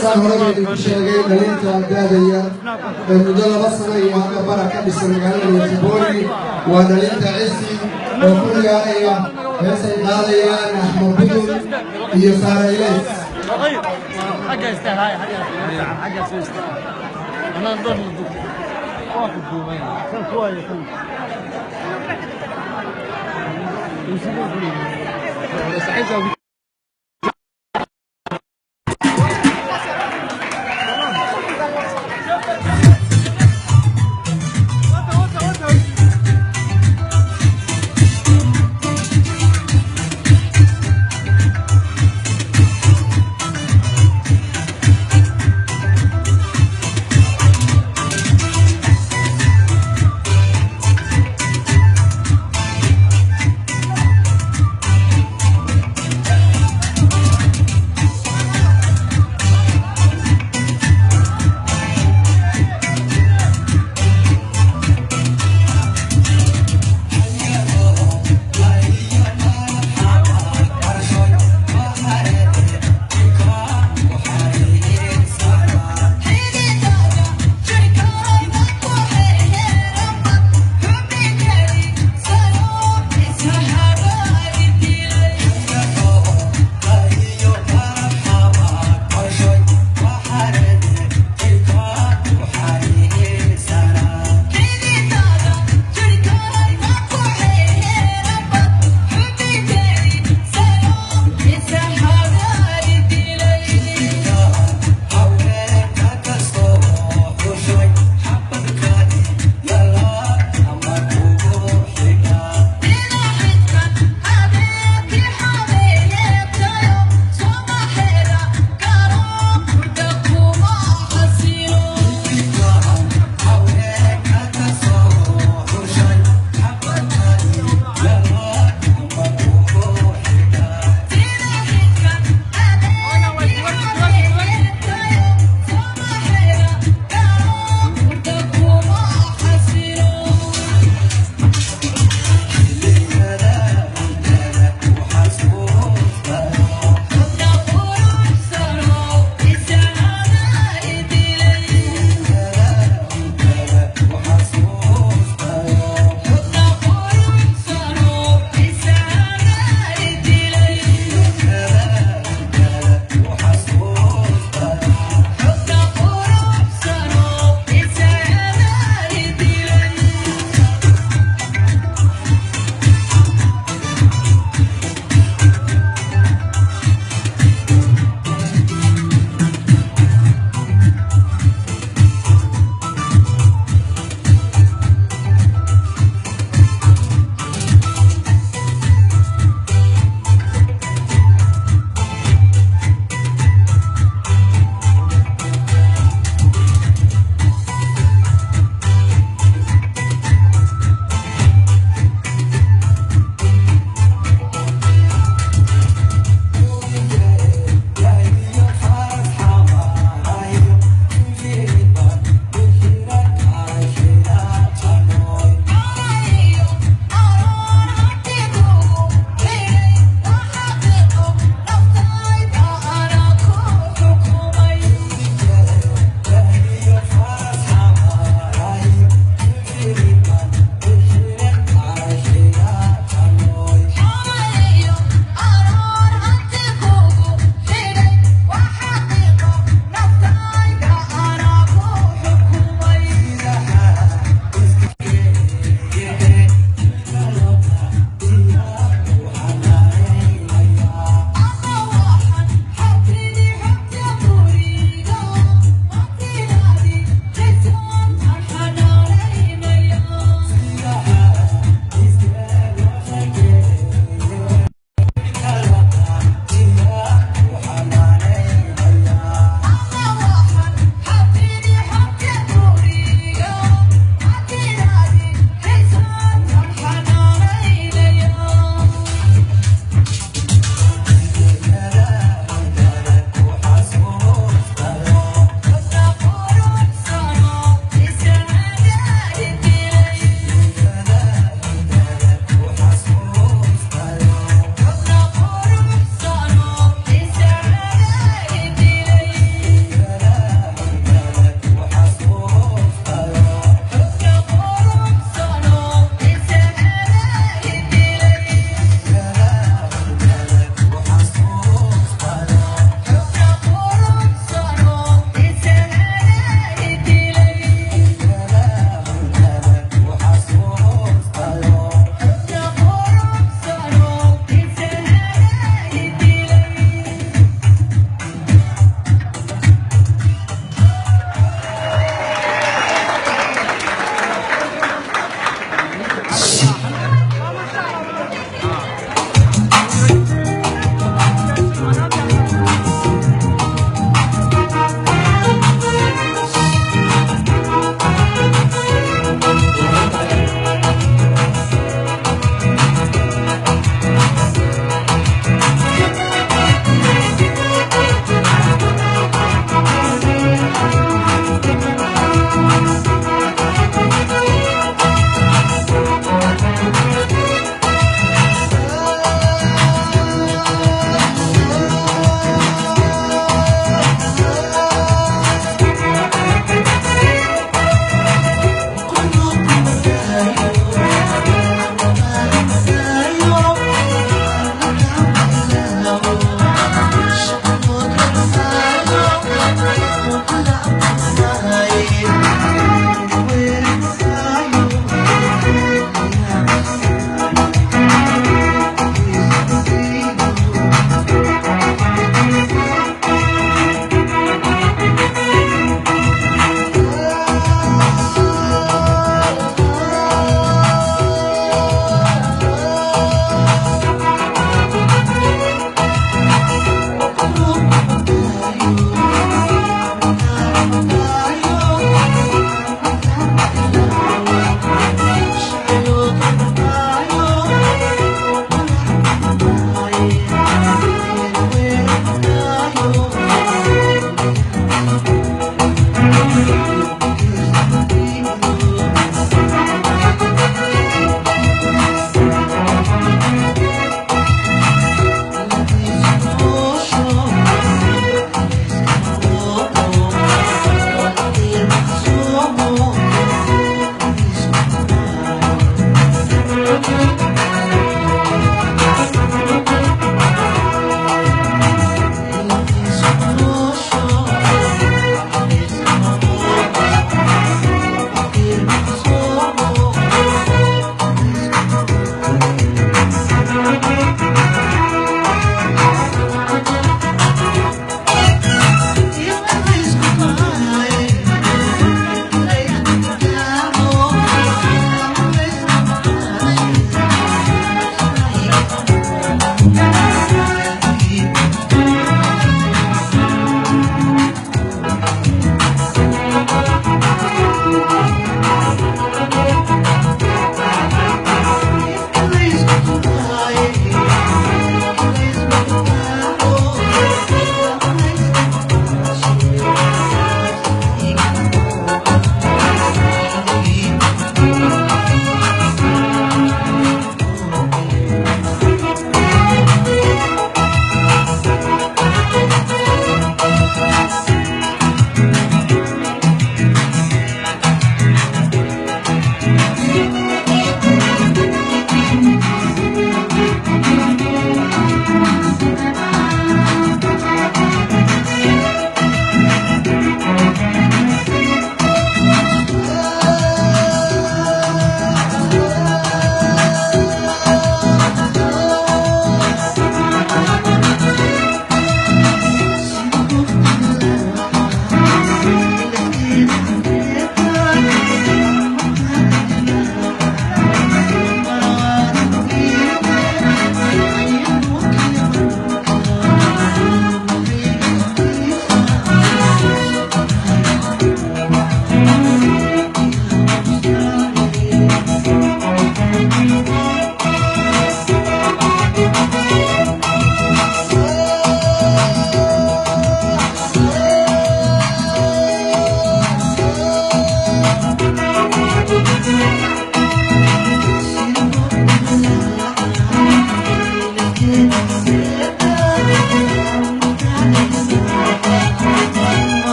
Saan horey idinku sheegay, dhalinta da'da yar ee muddo 2 sano iyo hadda bara ka dhisan magaalada Göteborg waa dhalinta Cisi oo ku ciyaaraya heesay qaadayaan Axmed Budul iyo Saara Ilays. حاجة يستاهل، هاي حاجة حاجة يستاهل. أنا نضل واقف دومين كان كويس.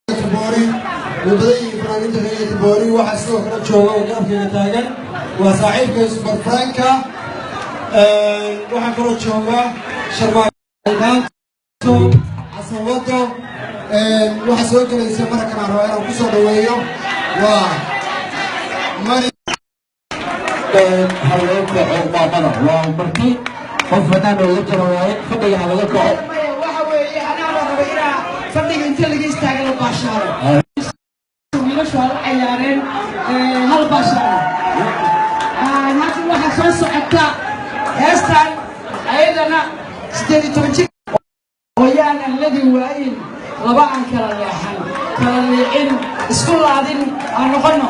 Göteborg way badan yihiin fanaaniinta reer Göteborg. Waxaa sidoo kale jooga oo garabkayga taagan waa saaxiibkay Super Franka. Waxaa kaloo jooga Sharmaanto Xasan Wado. Waxaa soo gelaysa markan aan rabaa inaan kusoo dhaweeyo waa Mari. Ha laga kaco maamada, waa marti, qof fanaan oo la jaro waaye, fadhiga ha laga kaco. Waxa weeye anaa la raba inaa fadhiga inta laga istaaga la baashaaro. Wiilashu ha la cayaareen, hal baashaaro. Hadda waxaa soo socota heestan ayadana 18 jir oo yaanan ladi waayin, laba aan kala leexan, kala leexin, isku laadin aan noqono.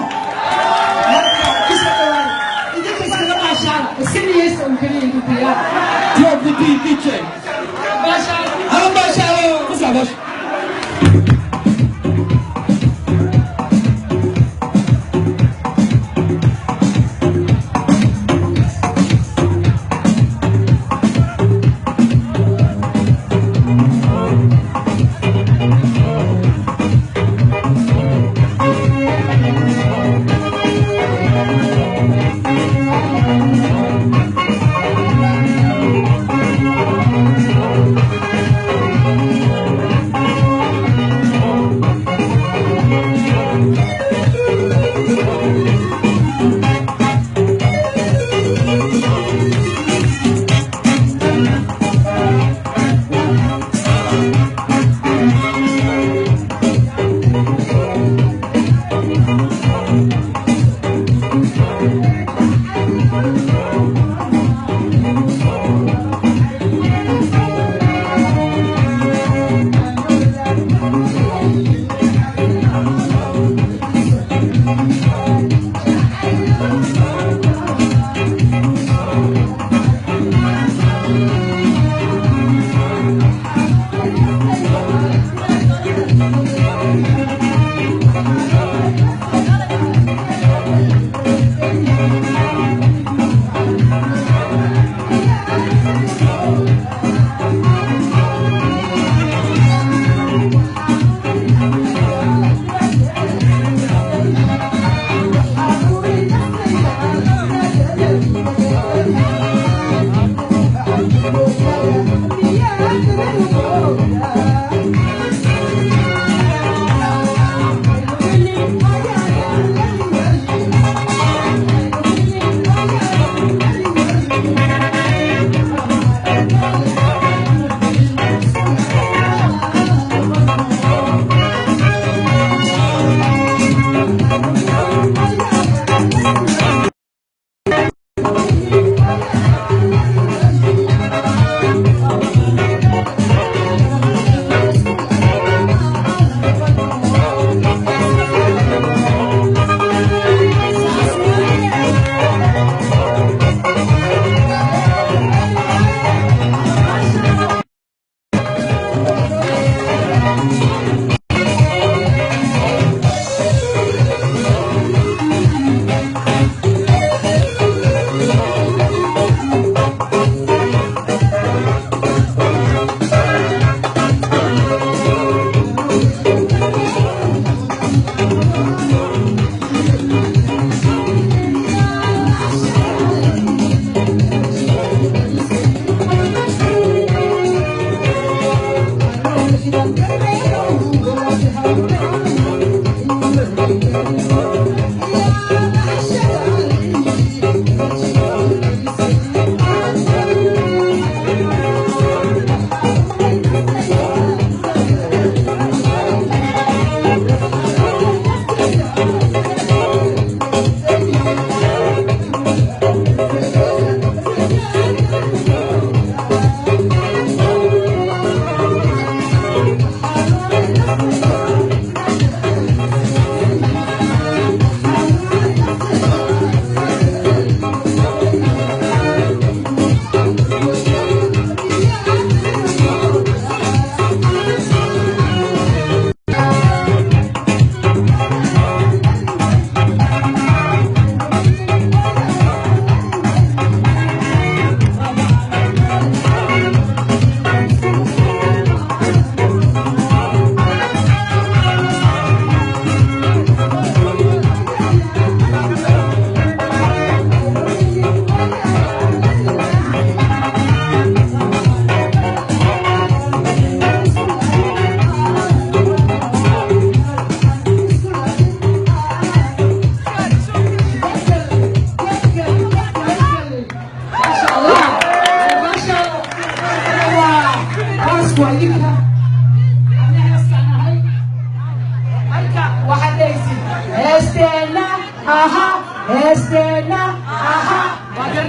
Marka kusoo dhawaada, idinka iskaga baashaara, iska niyeysta un keliya idinkuyaa. Drop the beat, DJ. Baashaara. Hala baashaaro, ku soc baash.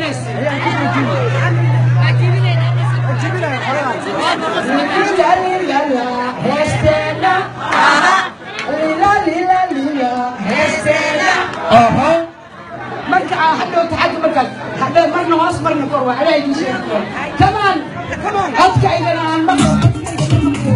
Hees. Lila lila la heesteena, lila lila lila heesteena. Marka aa hadhowta xagga markaas hadhow marna hoos marna kor waa anaa idiin sheegi doona. Come on, codkaygana aan maqlo, codkaygana maqlo.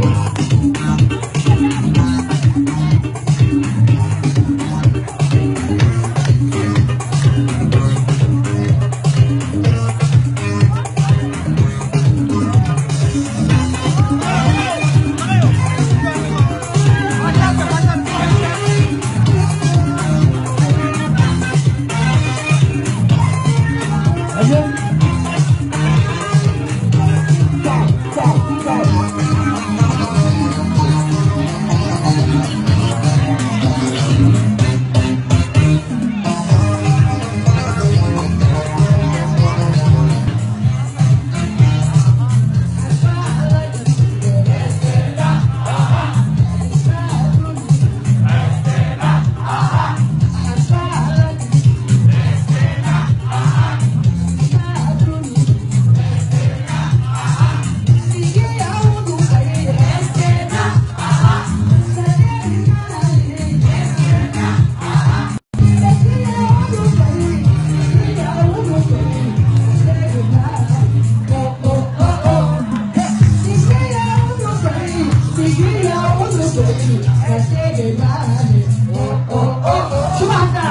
Subaxda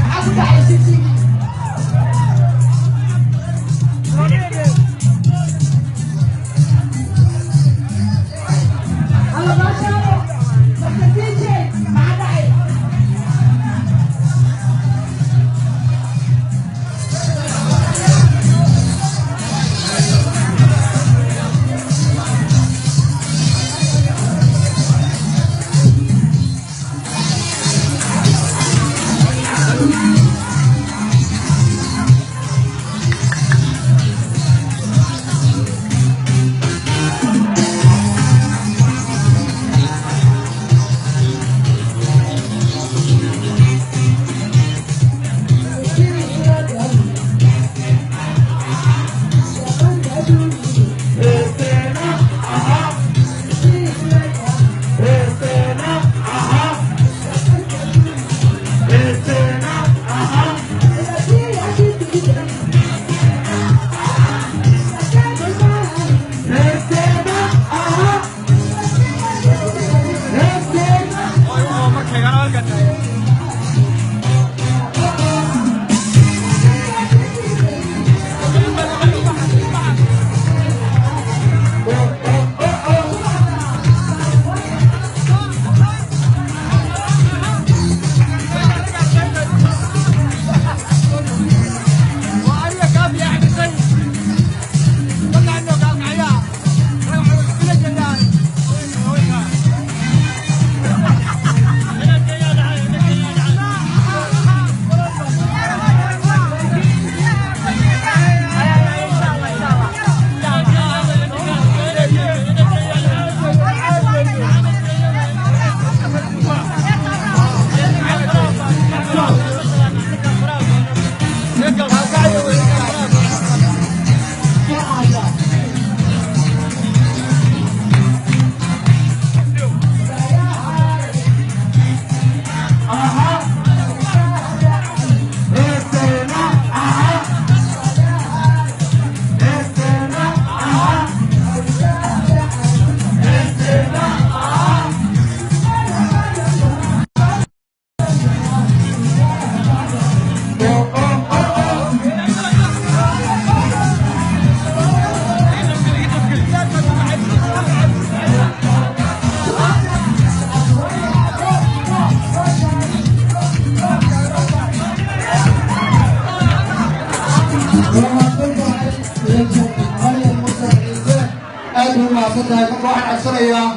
maxaa ku dhacay sisigii? Alla baashaalo marka DJ maxaa dhacay? Maryam Muuse Ciise, aad u mahadsan tahay. Marka waxaan codsanayaa,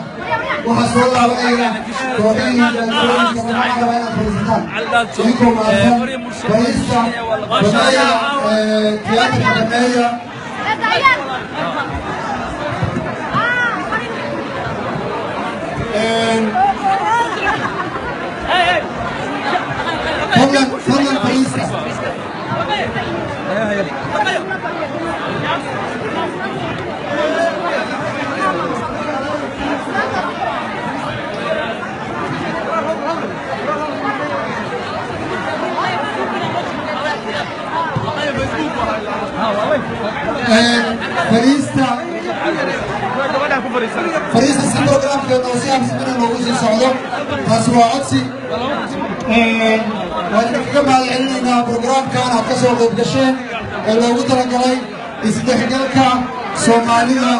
waxaa soo laabanaya kooxihii daadooyinka. Waxaan rabaa inaad fadhiisataan idinkoo mahadsan. Fadhiista, dhameeya tiyaatarka, dhameeya. Fadlan, fadlan fadhiista. Fariista, fariista si programkeena oo si habsamina noogu sii socdo. Taasi waa codsi. Waan idinkaga mahad celinaynaa programkan aad ka soo qayb gasheen ee loogu talagalay isdhexgalka Soomaalida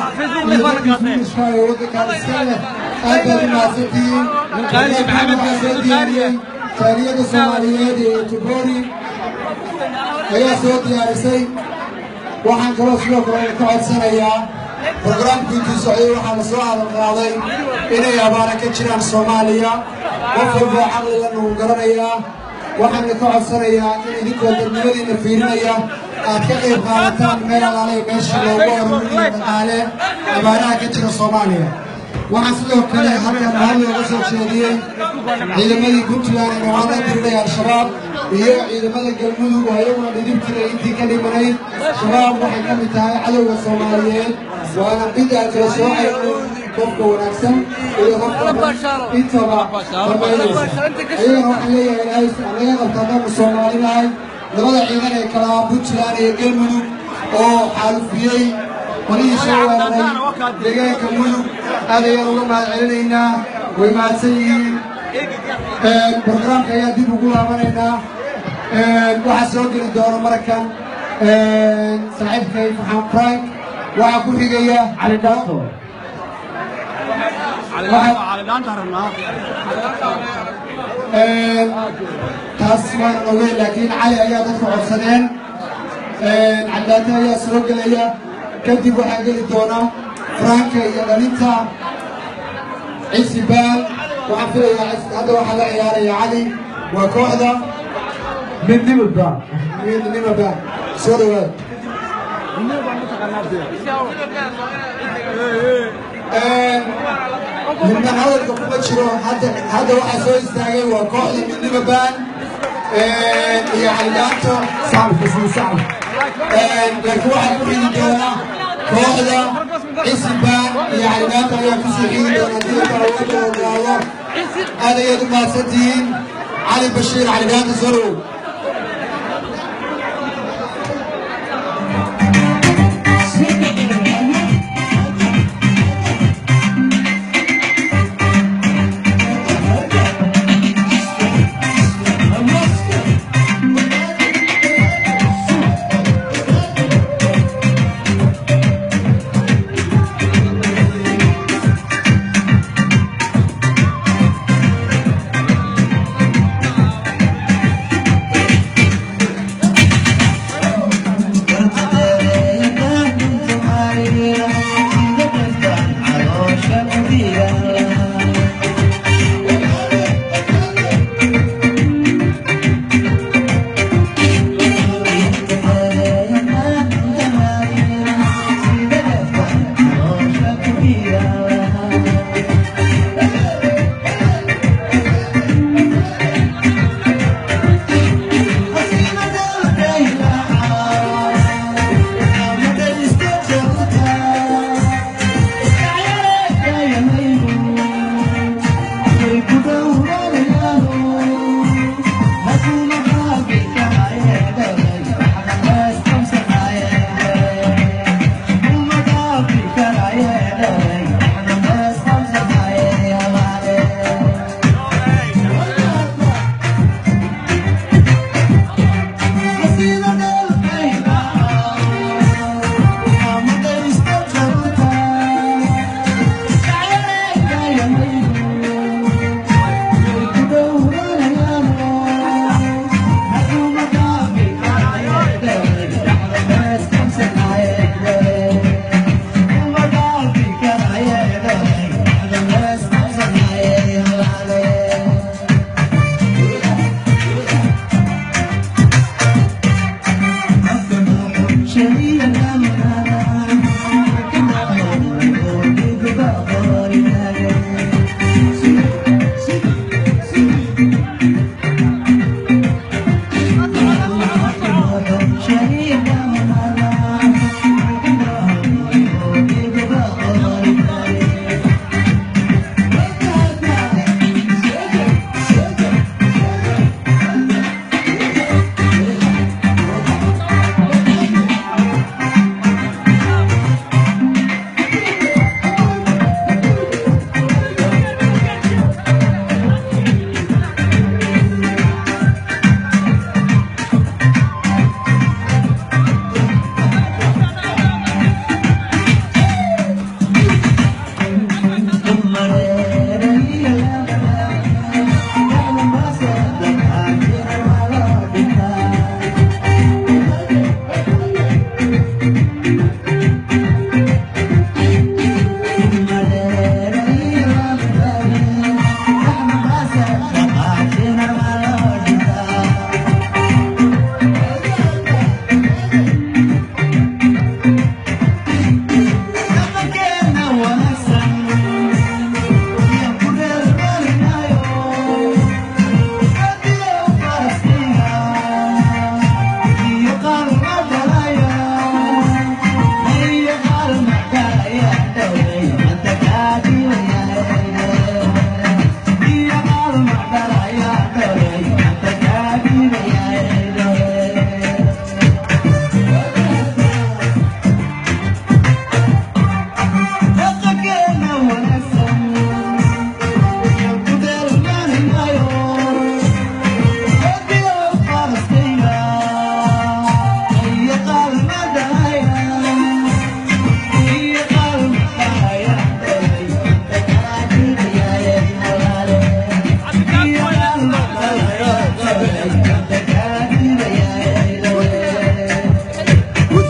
iyo dadka Swedishka ee waddankan iska leh. Aad baad u mahadsantihiin. Programkan waxaa soo diyaariyey jaaliyadda Soomaaliyeed ee Göteborg ayaa soo diyaarisay. Waxaan kaloo sidoo kale ka codsanayaa, programku intuu socday waxaa la soo hadal qaaday inay abaara ka jiraan Soomaaliya. Qof walboo caqliga nagu garanayaa. Waxaana ka codsanayaa in idinkoo dadnimadiina fiirinaya aad ka qayb qaadataan meel alaalay meeshii loogu aruurinayo dhaqaale abaaraha ka jira Soomaaliya. Waxaa sidoo kale halkan mahad looga soo jeediyey ciidamadii Puntland ee dhawaan la diriray Al-Shabaab iyo ciidamada Galmudug oo ayaguna dhidib jiray intii ka dhimanayd. Shabaab waxay ka mid tahay cadowga Soomaaliyeed, waana mid aan kala soocayno qofka wanaagsan iyo qofka intaba dhammaynaysa. Ayagana waxaan leeyahay Ilaahay naga qabta haddaanu Soomaali nahay. Labada ciidan ee kala Puntland iyo Galmudug oo xaalufiyey qolihii soo weeraray deegaanka Mudug, aad ayaan uga mahad celinaynaa, way mahadsan yihiin. Programka ayaa dib ugu laabanaynaa. Waxaa soo geli doona markan saaxiibkay Farxaan Frank, waxaa ku xigaya Cali Dhaanto. Taas waan ogeyn, laakiin Cali ayaa dadku codsadeen. Cali Dhaanto ayaa soo gelaya, kadib waxaa geli doona Franka iyo dhalinta Cisibaal. Waxaan filayaa hadda waxaa la ciyaaraya Cali waa kooxda Midnimo Band. Midnimo Band, soo dhawaad. Midna hadalka kuma jiro. Hadda waxaa soo istaagay waa kooxda Midnimo Band iyo Cali Dhaanto. Sacabka sii, sacab. Laakiin waxaa ku xigi doona kooxda Cisibaan iyo Cali Dhaanto ayaa kusii xigi doona haddii awoodda ogolaado. Aad ayaad u mahadsantihiin. Cali Bashiir Cali Dhaanto, soo dhawow.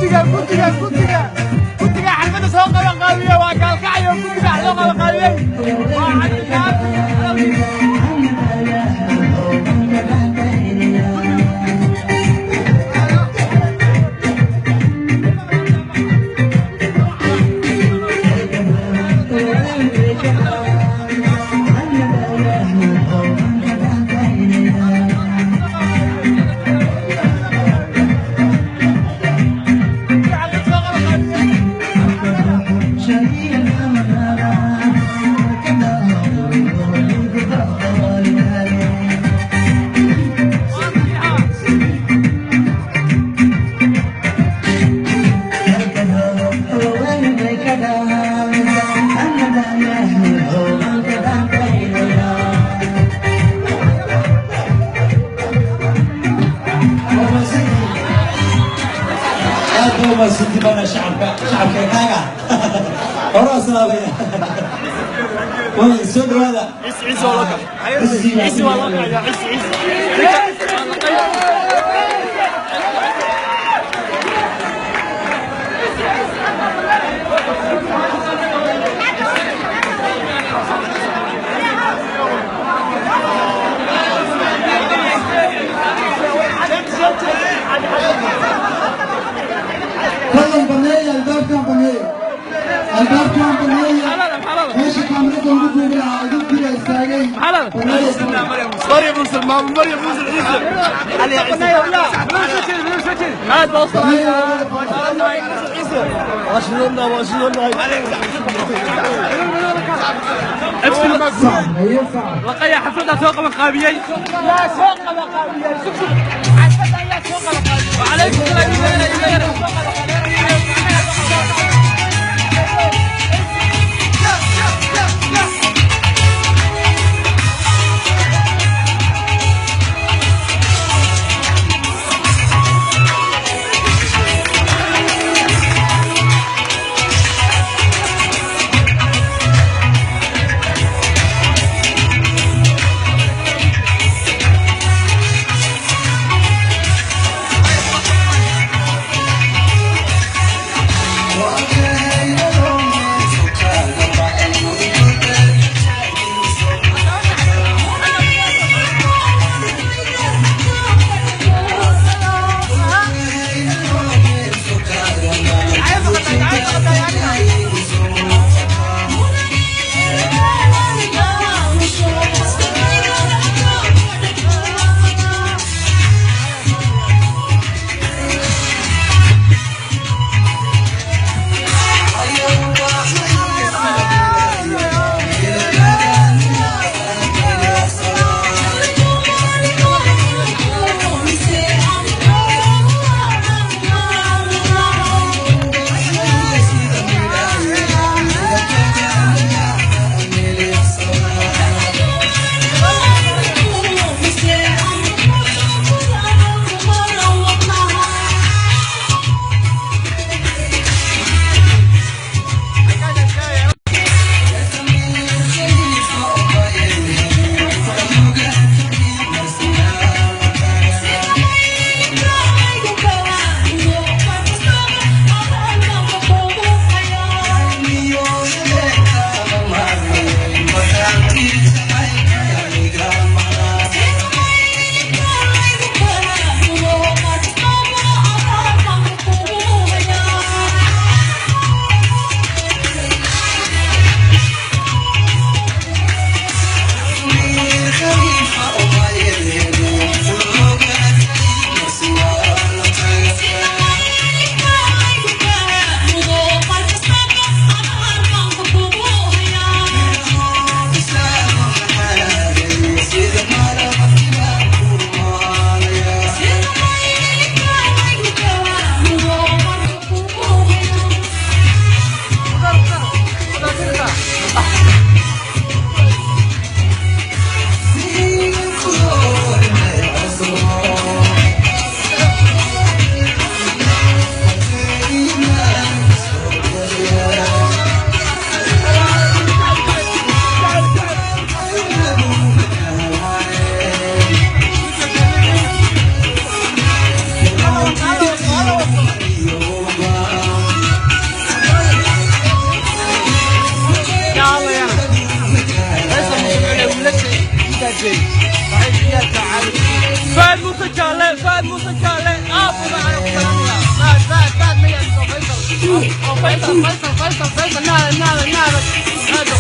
Guddiga guddiga guddiga guddiga xalfadda soo qaban qaabiye waa gaalkacyo guddiga soo qaban qaabiyey waa Cabdikaafi. Aad baa umahadsantii baana shacabka shacabka kaaga horaa salaamaya. Way soo dhawaada. Ciise ciise waa loo kacay, ciise waa loo kacaya, ciise ciise. Fadlan baneeya albaabkan, baneeya albaabkan, baneeya meesha kaamirada ugu duubi lahaa idinkiiba istaagay, baneeya. مريم موسى ماما مريم موسى عيسى علي عيسى عاد بوصل عيسى واشنطن واشنطن. لقيا حفلتها سوق مقابيي يا سوق مقابيي. شوف شوف حفلتها يا سوق مقابيي. وعليكم السلام. فيصل فيصل فيصل فيصل نادى نادى نادى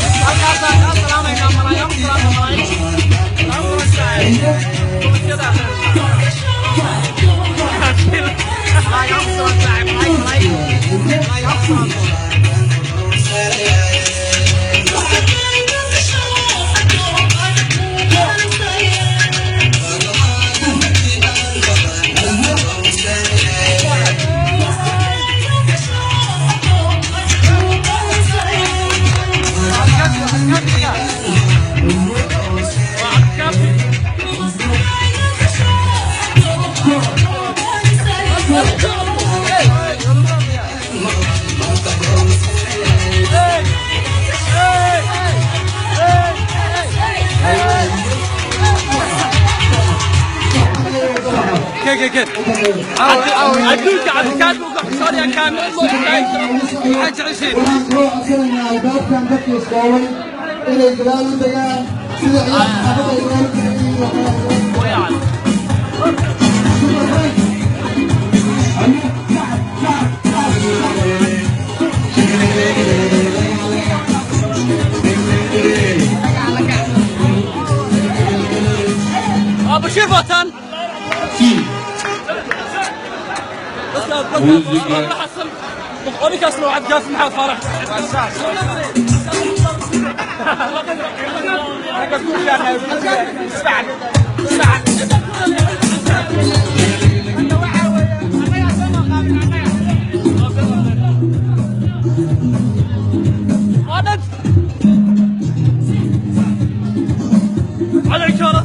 كيف عدوك عدوك وحصار كامل حاجة 20. Waxaan kaloo codsanaynaa albaabkan dadka iskoobay inay gadaal u degaan sida ciyaarta xaafadda ay gadaal u degan. ابو شيف وطن ونكاس لو عاد قاف مع فرح. على الإشارة.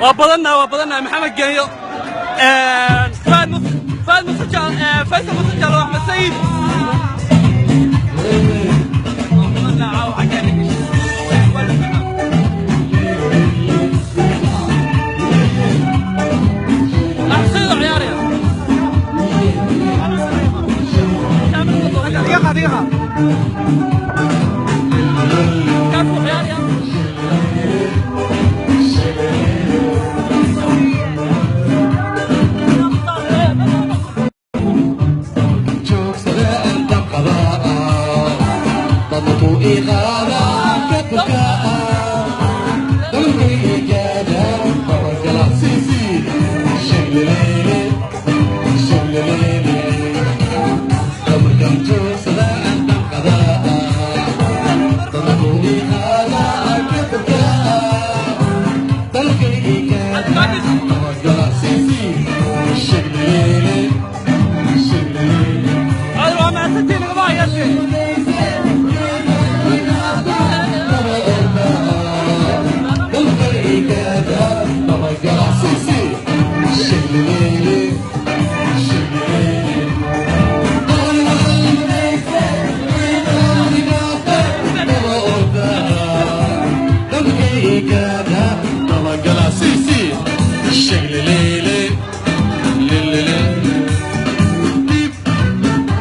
Waa badannaha, waa badannaha. Maxamed Genyo, Faad Musajaal, Faysal Musajaal, Axmed Sayid. Waa badannaha caawa xaggeena gashay. Axmed Sayid oo ciyaaraya. Kaafuu ciyaaraya. هذا waa mahadsantiin nagama hayatee.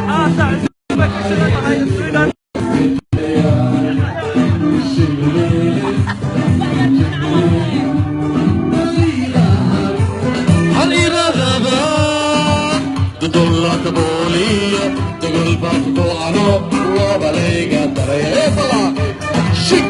Ah, saaxiib, ka shidan tahay Sweden. Shake